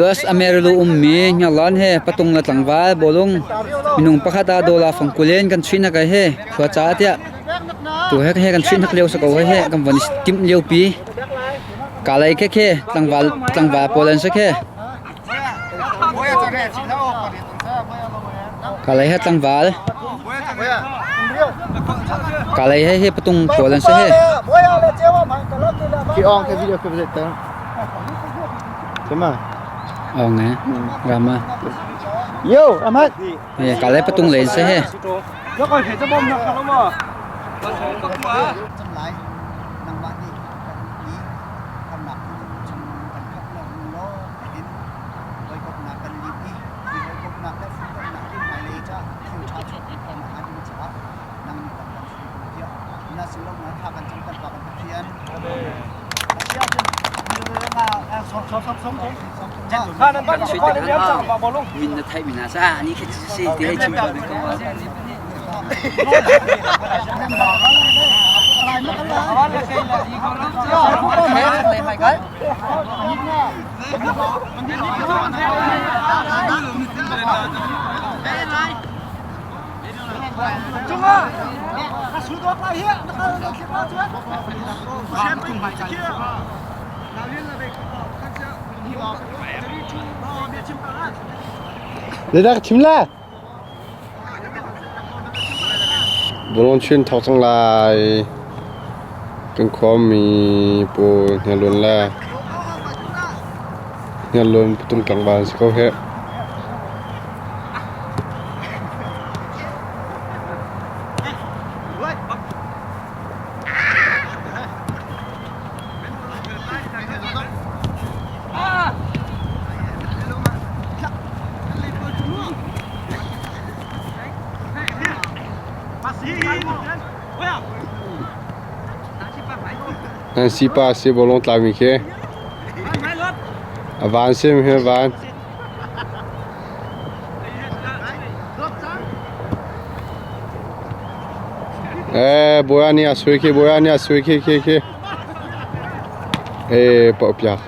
US Amerilu ummi Hniarlawn he patung le tlangval bawlung minung pakhat ah dollar fang 20 in kan chuih nak he khua caah tiah tu he he kan chuih nak lio si ko he kan von i timh lio pi. Kalay khe khe tlangval tlangval pawl an si khe. Kalay he tlangval. Kalay he he patung pawl an si he. Ki ong ke video ke zet ta. Kema. Ong eh. Rama. Yo, Ahmad. Eh, kalay patung len si he. Harnak chung kan khat lo law hin hawikomhnak kan lim i hi hawikomhnak le funtomnak hi hmailei ca thil ṭha chuak khawh nakhnga ding caah nang nih kan kan hruai ko tiah na sin lo na tha kan cam kan pa kan Pathian. Min na theih mi na sa ani khi si ti hei chim ko ko. Zeidah ka chim la? Bawlung chuih an thawk cang lai. Kan khuami pawl Hniarlawn le Hniarlawn patung tlangval an si ko hih. Nan sipa si bawlung tlami khi a van sim hi van. Eh, bawi nih a sui khi, bawi nih a sui khi khi khi. Eh, paoh piak.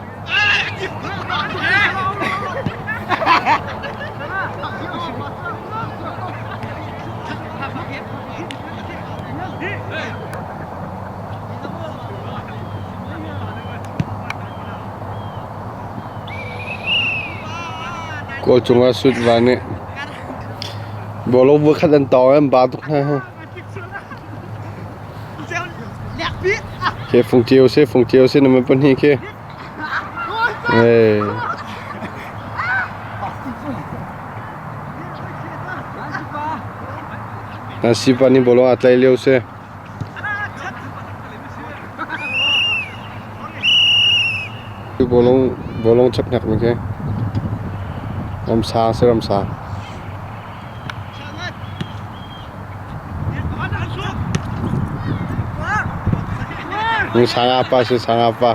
Kawl cungah sut va nih bawlung voikhat an tawng an ba tuk hna hi. Khi fungceu si fungceu si na pahnih khi. Hey. Na sipa nih bawlung a tlai lio si. Bawlung bawlung chapnak mi khi ramsang si ramsang. Sangapa si sangapa.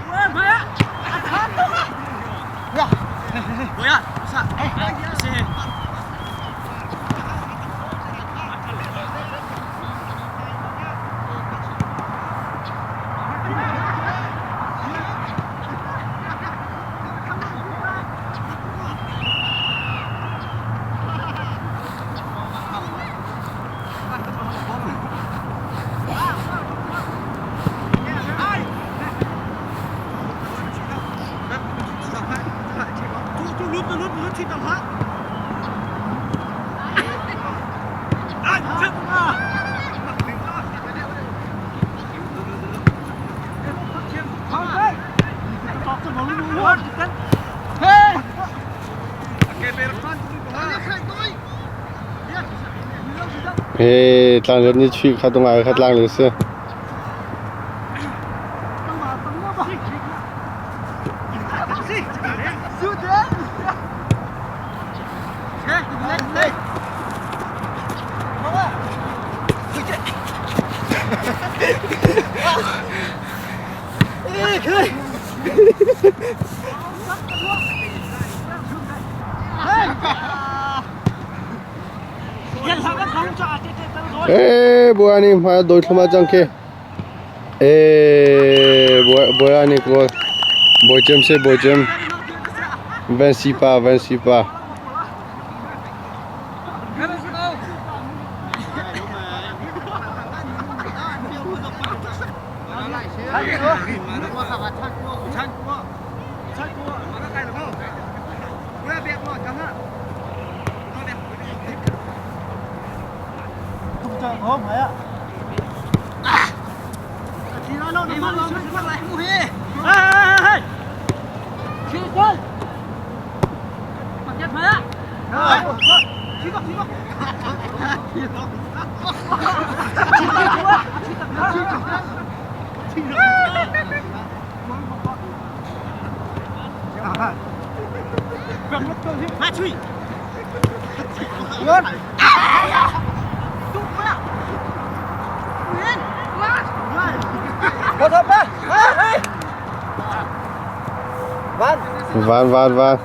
He tlangriat nih chuih kha tungai kha tlang le si. Ee Bawipa nih hmai a dawi thluahmah cang khi. Ee Bawipa nih kawl. Bawi Cem si Bawi Cem. Van si pa van si pa. Van van van.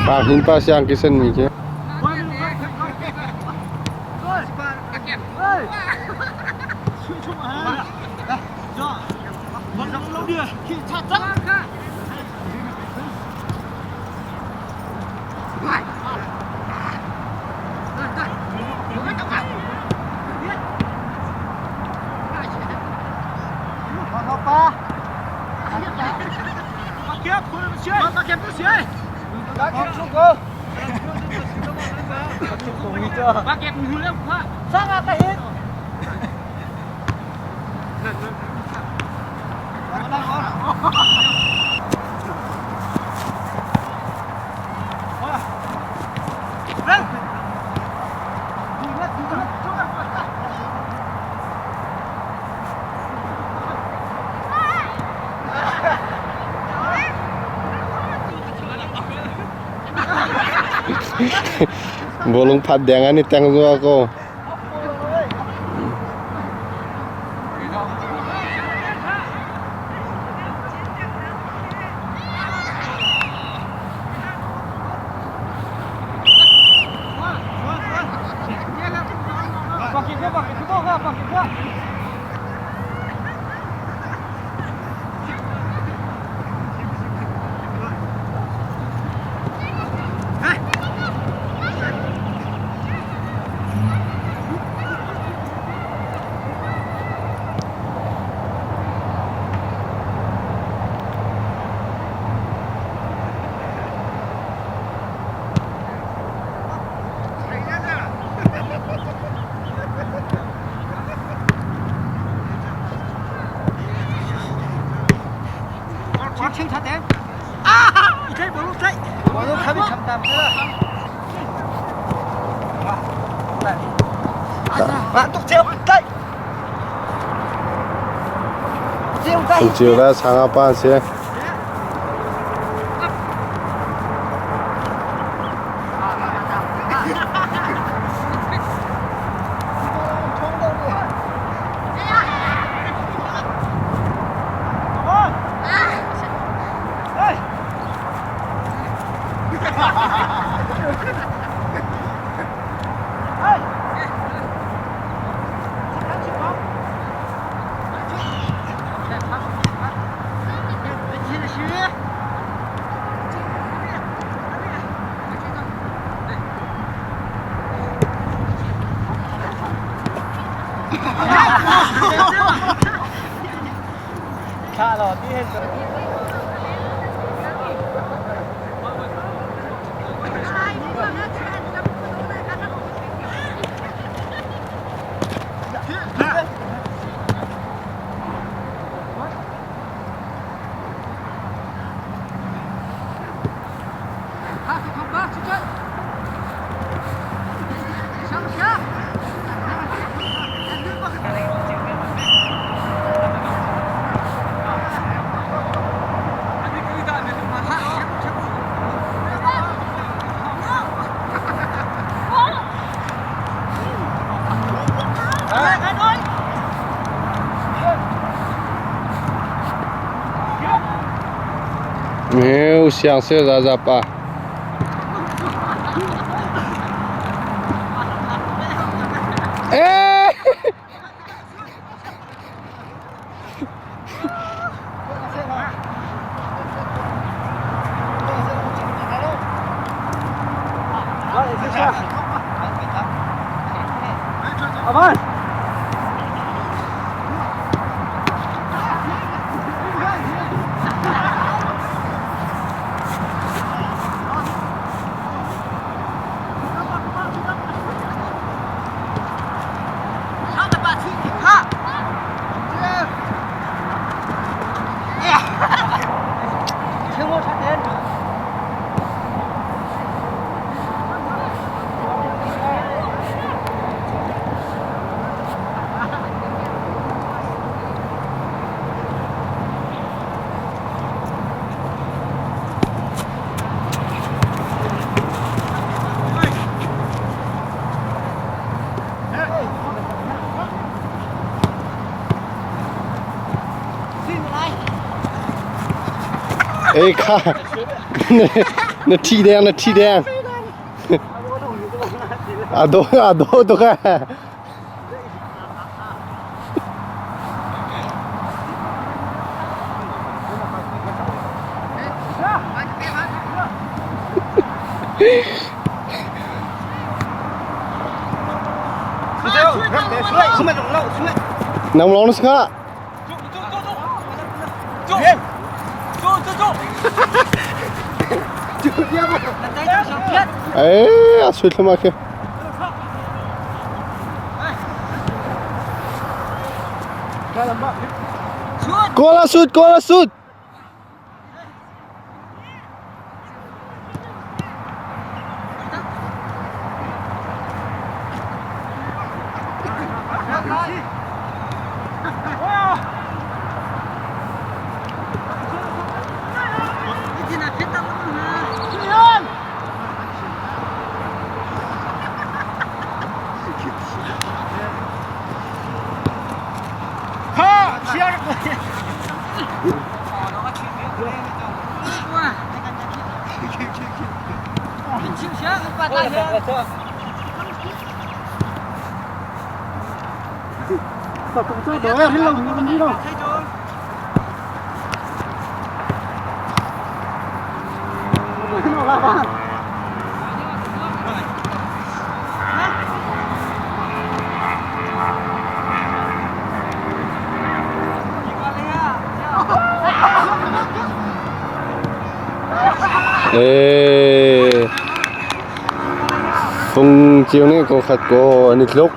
Pa hin pa siang ki sen mi khi. Bawlung phat deng an i teng zua ko. Cio la sanga pa si. Meu siang se zaza pa. Eh! Ê kha na thi deng na thi deng a do to ka Nang long na nga. Ê, a suit lama khi. Kola sut, kola sut. Ê. Phung chiêu này có khát có nít lúc.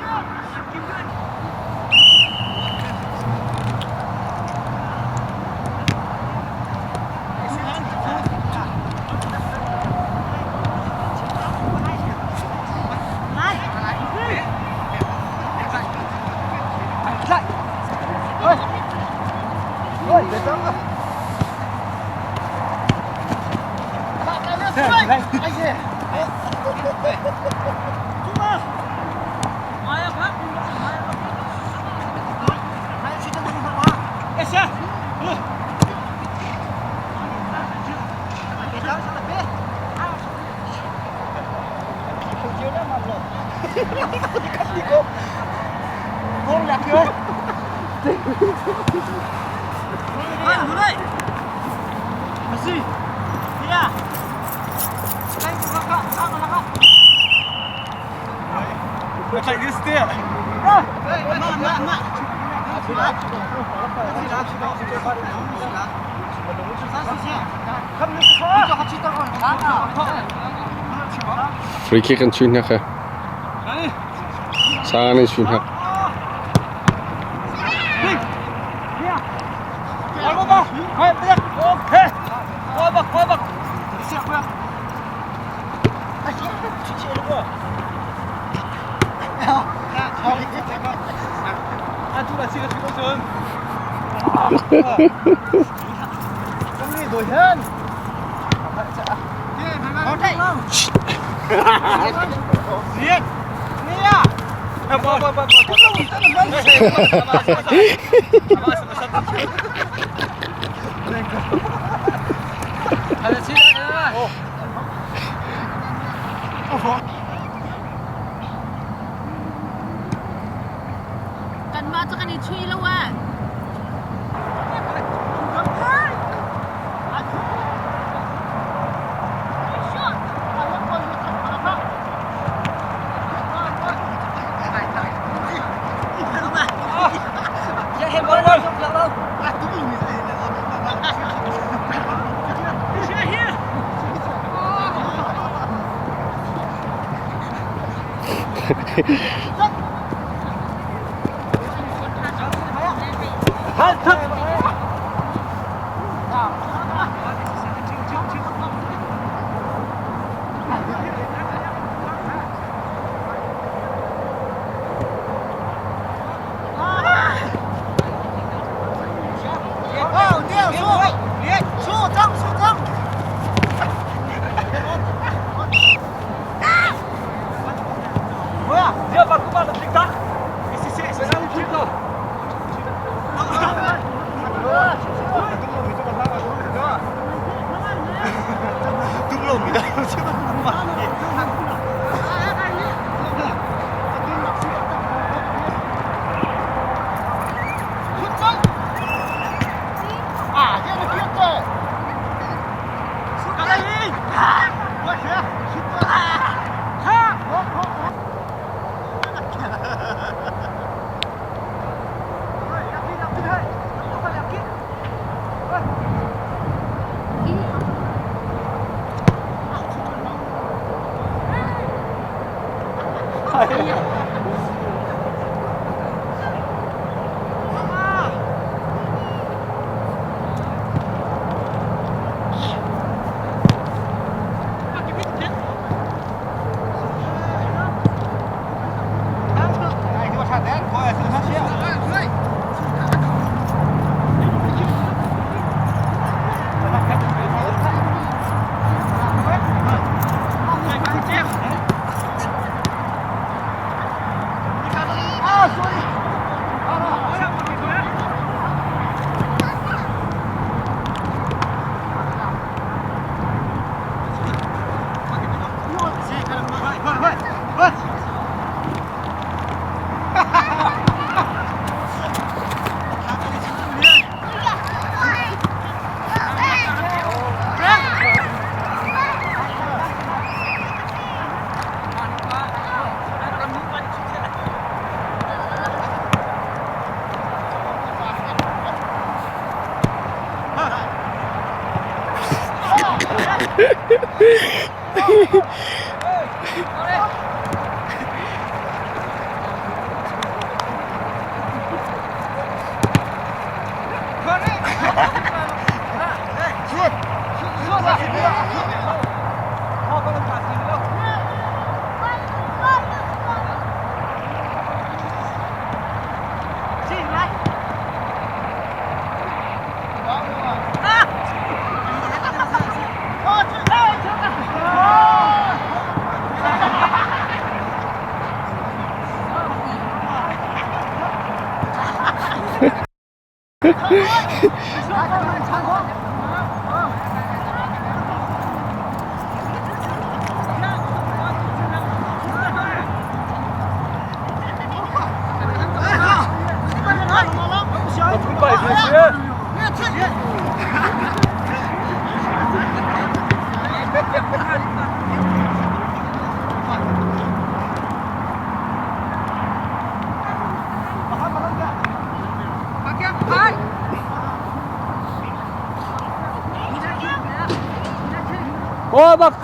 Free kick an chuih hnak he. Sang an chuih hnak. Kanmah cu kan i chuih lo ah. Oh bak.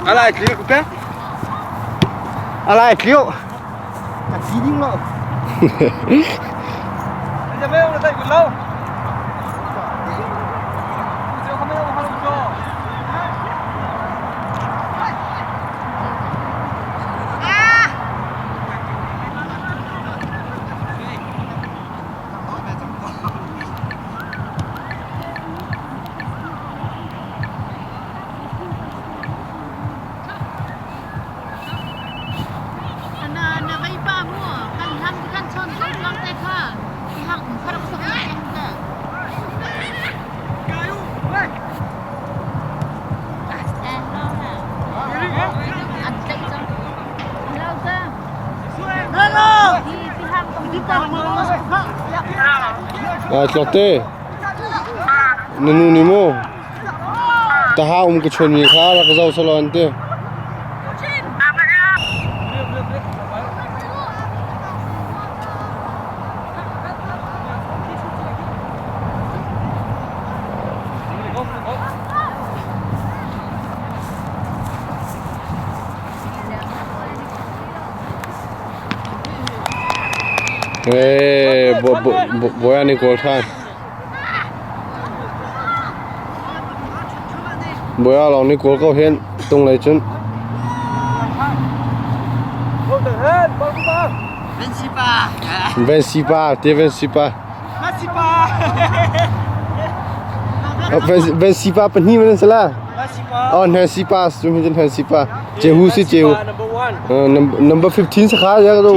Alai, klik ke? Alai tliu. Ka thi ding lo. Na vei pa mu kan hlam kan chon lang te kha i hang kharak sok na eng ta. An tlaih cang. Lo ta. Hi ti hang tong ta. Ai tlawte. Na nu nih maw taha um ka chawnmi kha rak zoh selaw an ti. Ee, bawi an i kawl ṭhan. Bawi lawng nih kawl ko hen tung lei cun. Vensipa, te Vensipa. Vensipa pahnih man sala. Oh, Nansipa, sum hin Nansipa. Jehu si Jehu. Number 15 sa kha ya do.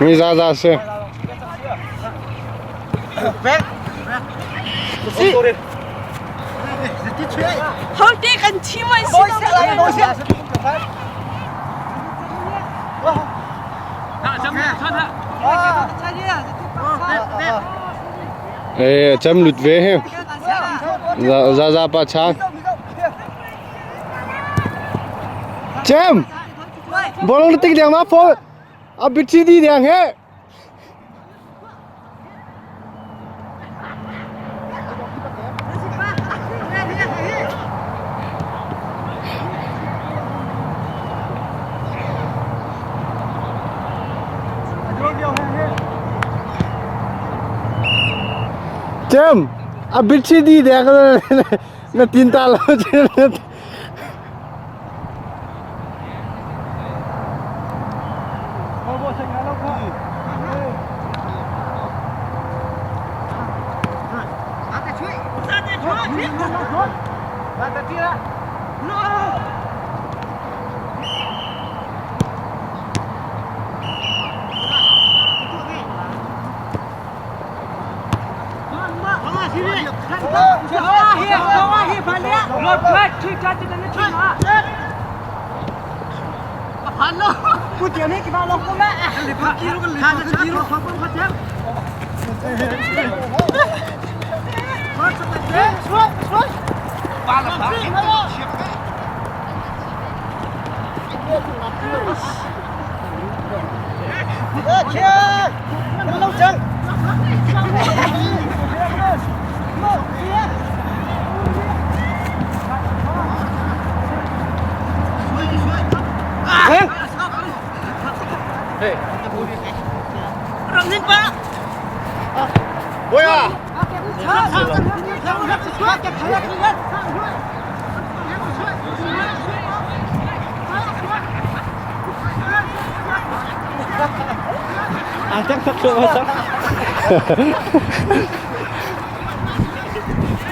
Mi zaza si. Hote kan chim ai si Eh, cham lut ve he. Zaza pa chan. Chem! Bolong tik deng ma phone. A bit di deng he. Chem! A bit di deng na tin ta lo.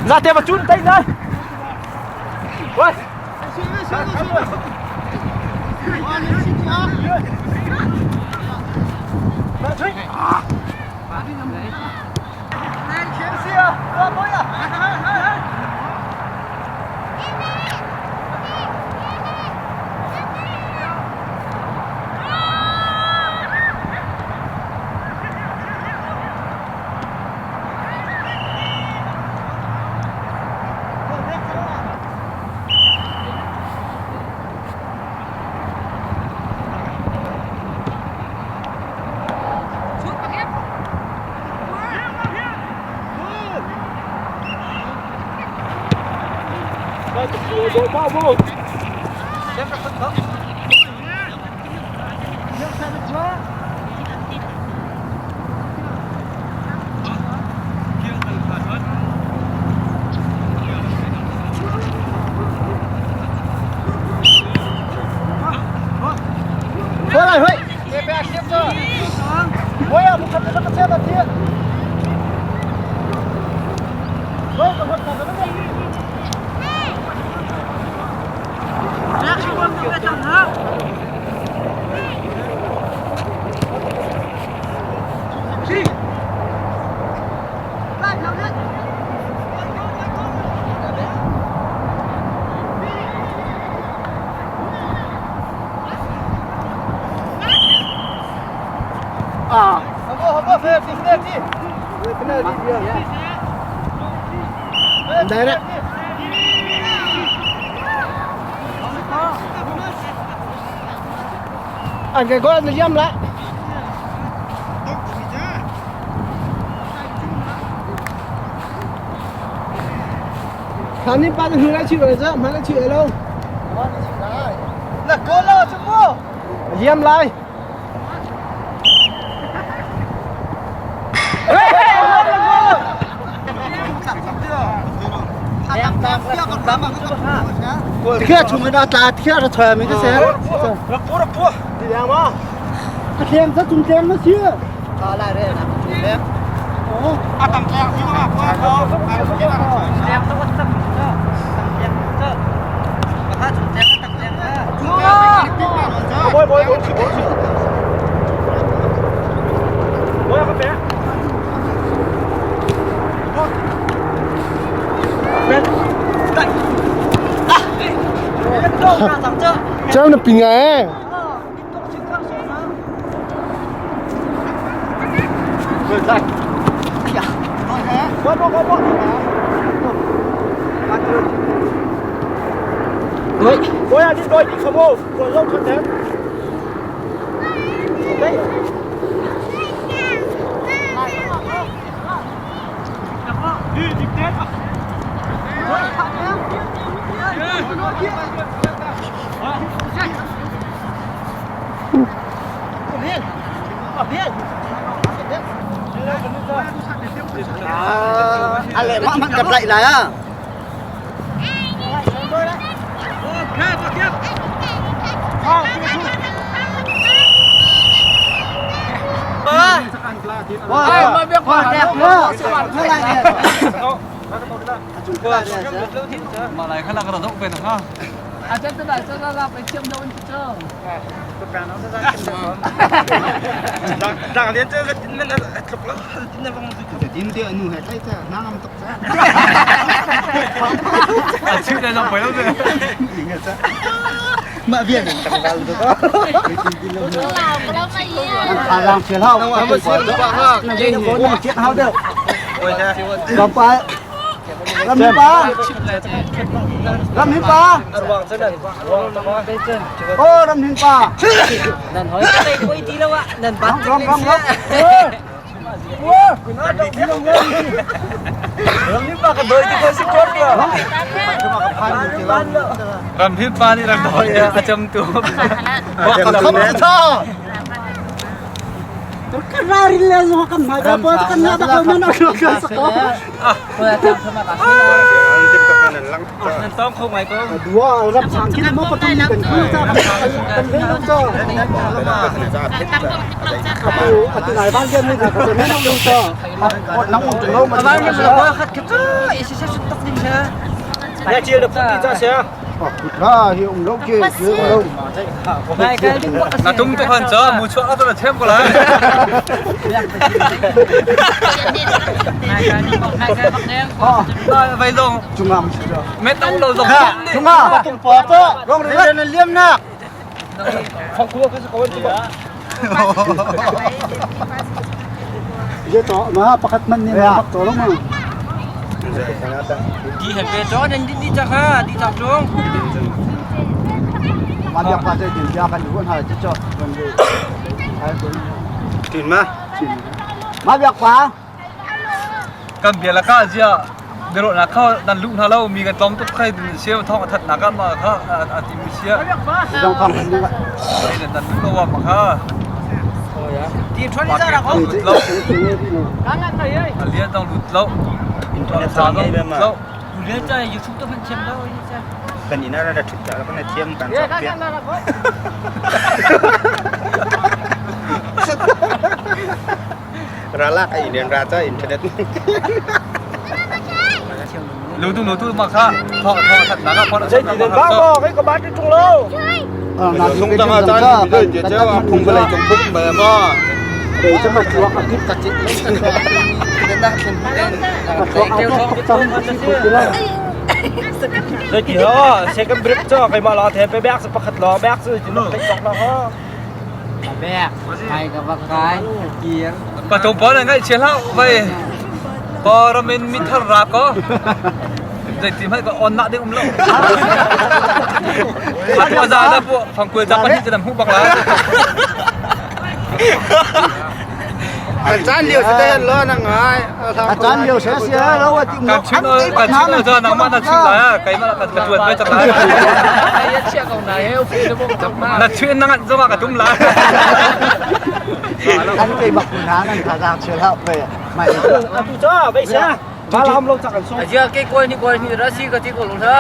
Ra te ba chun tay đây. Ôi. Anh cái gói nó dâm lại. Khán đi ba thứ lại chịu rồi chứ, mà lại chịu đâu. Là cô lo chứ mua. Dâm lại. Thia chung na tla thia ra choi mi cái xe. Ra pu ra pu. Đi ra mà. Thêm rất chung thêm nó chưa. Ta lại đây là chung thêm. À tầm kẹo nhưng mà qua có. Bôi bôi bôi bôi. Bôi cái bé. 这样的平安。 Bôi à đi đôi đi không ô, còn lâu thật đấy. À lại mắc mắc gặp lại lại à. Wow, wow, đẹp nữa. Nó lại đẹp. Mà lại khá là cái rộng về nó ha. À chắc tôi lại cho ra là phải chiêm đâu anh chứ. Đang đến chơi cái nên là chụp lắm, nên vòng Tin tiện nụ hết tay cha, nang âm tóc cha. À chứ đây là phải đâu rồi. Mẹ viên chẳng vào được đó. À làm chuyện hao. Chuyện hao được. Gặp phải. Làm gì ba? Làm gì ba? Ô, làm gì ba? Ram ram ram. Ram hit pa ni ram doi a cham tu. Không sao. Kan rarin le zo kan hmai ba pa kan na ba ko man ko ko sa ko. Nan tong kho mai ko. Dua ram sang kin mo patum kan khu cha kan kan le lo cha. Atu atu nai ban gen ni ka ka men lo cha. Nang ung lo ma. Abang ni mala khat khat chu isi sa sut tok ding sa. Na chill da phuti cha sia. La hi ung lo ke ke lo. Mai kai ding bak Na tum to khan cha mu chua to na them ko la. Mai kai ding bak mai kai bak neng. Vai dong. Chungam. Met tong lo dong. Chunga. Tung pa ta. Rong ri na liam nak. Phong khu ka ko chu ba. Ye to ma pakhat man ni ma bak to lo ma. Di hape cho nan di di cha kha di cha chung. Ma biak pa che din bia kan huan ha che cho. Kan du. Ai ko. Tin ma. Ma biak pa. Kan bia la ka zia. Bero na kha dan lu na lo mi kan tlom tuk khai sia thong that na ka ma kha a ti mi sia. Dong kham kan ni. Dan lu lo wa ma kha. Di thon ni za ra ko. Lut lo. A lian dong lut lo. Internet Sa sang dong ngai lut ma lo. Le cha YouTube to man chem lo ni cha. kan ina ra thit ta kan thiam kan chok pia ra la ka Indian ra cha internet Lu tu lu tu ma kha. Thong thong that na ka phon Dây chỉ đến ba bò cái có bán cái trung lâu. Na Sung tang a chan bi je che a phung ba lai chong phung ba ma. Để cho mà chuộc ở kíp cả chị. Chuộc áo thuốc tâm chỉ của cái Dây chỉ ho, second break cho cái mà lo thế pe bẹc sẽ pakhat lo bẹc sẽ chỉ lo tích chok lo ho. Bek mai ka bak kai kier. Pa tung pa na ngai che lau vai. Ko ramen mi thar ra ko. Dây tim hai ko on na ding um lo. A tu za da pu phang kul za pa ni jam hu bak la. อาจารย์เลียวสิได้ล้อนังไง อาจารย์เลียวเสียเสียแล้วว่าที่ Kan chun kan chun za na ma na chun la kai ma ka ka tuat mai chak la. Ai ya chia ko na he phu de bok chak ma. Na chun na ngan zo ma ka tum la. อันเคยบักคุณน้านั่นขาดเชื่อแล้วไปไม่ Tu cho vậy sao? Ba là không lâu chắc ăn số. Aja ke ko ni ko ni ra si ka ti ko lo tha.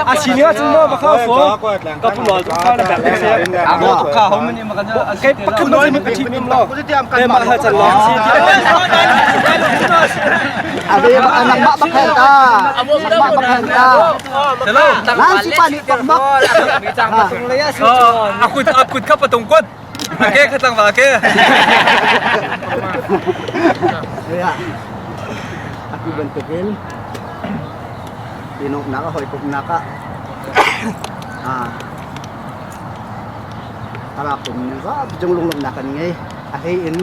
À chỉ nhớ chúng nó mà khao phố. Có phụ nói chúng ta là bạn bè xe. Ako tu ka ho ni ma kan Cái bắt cái nói mình cái chỉ mình lo. Em mà hơi chặt ló. อะไรอันนั้นบักบักแห่งตาบักบักแห่งตา Hello. ร้านสิปานี่บักบัก Oh, aku aku ka patung kot. Ake ka tlang wa ke. เนี่ยaku bentukin inok naka hoy kop naka ah tara kum ni za jong lung lung nakan ngai a hei in